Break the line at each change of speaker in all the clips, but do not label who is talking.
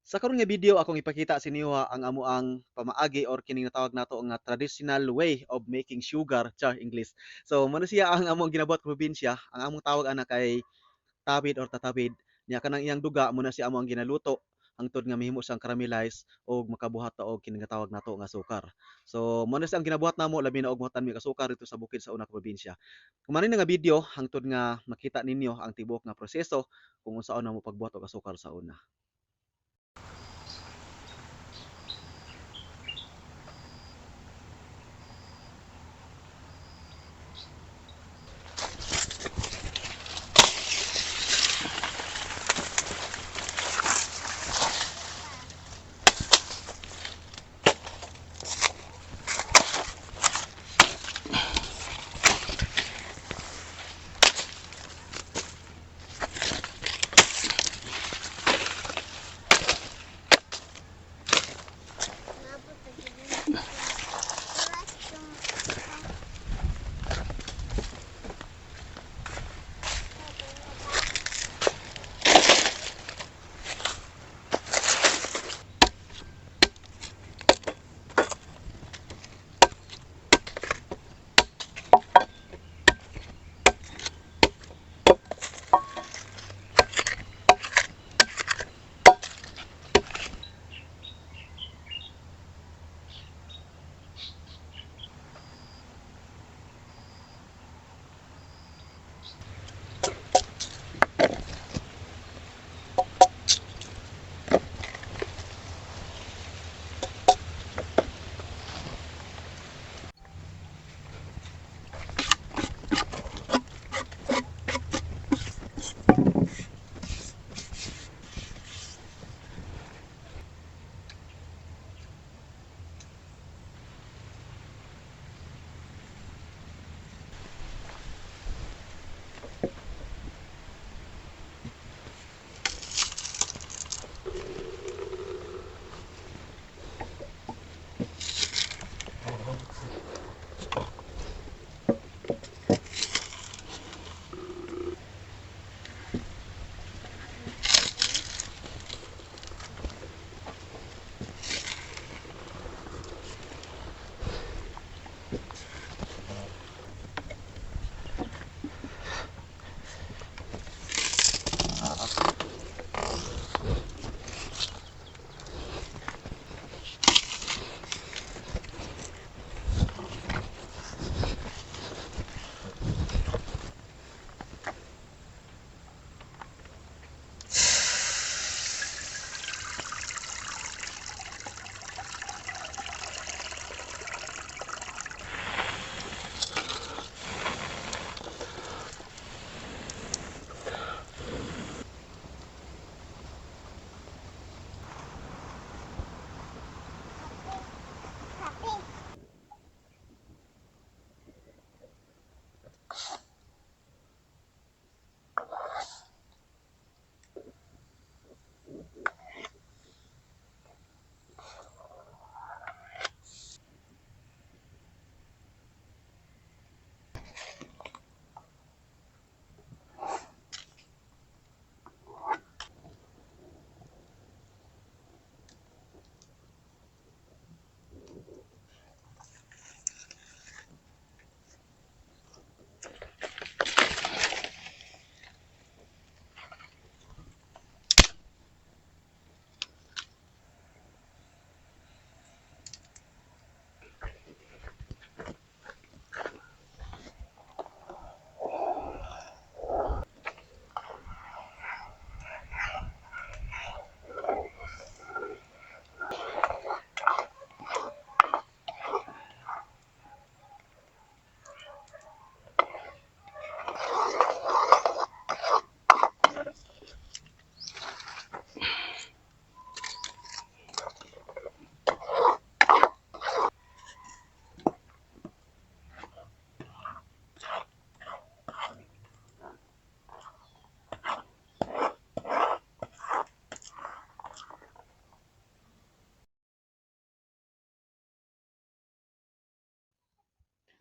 Sa karon nga video, akong ipakita sa inyo ang amoang pamaagi or kining natawag nato nga traditional way of making sugar, char English. So mao na siya ang among ginabuhat sa probinsya. Ang among tawag ana kay tawid or tatawid. Nya kanang iyang duga mo na siya among ginaluto hangtod nga mahimo siyang caramelize og makabuhat ta og kining tawag nato nga sukar. So mao na siya ang ginabuhat namo, labi na og muhatan mi kasukar dito sa bukid sa una ka probinsya. Kung man nga video hangtod nga makita ninyo ang tibuok nga proseso kung unsaon namo pagbuhat og asukar sa una.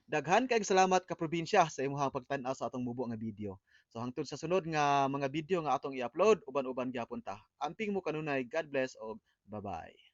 Daghan kayong salamat, kaprobinsya, sa imong pagtan-aw sa atong mubo nga video. So hangtod sa sunod nga mga video nga atong i-upload, uban-uban gyapon ta. Amping mo kanunay, God bless og bye-bye.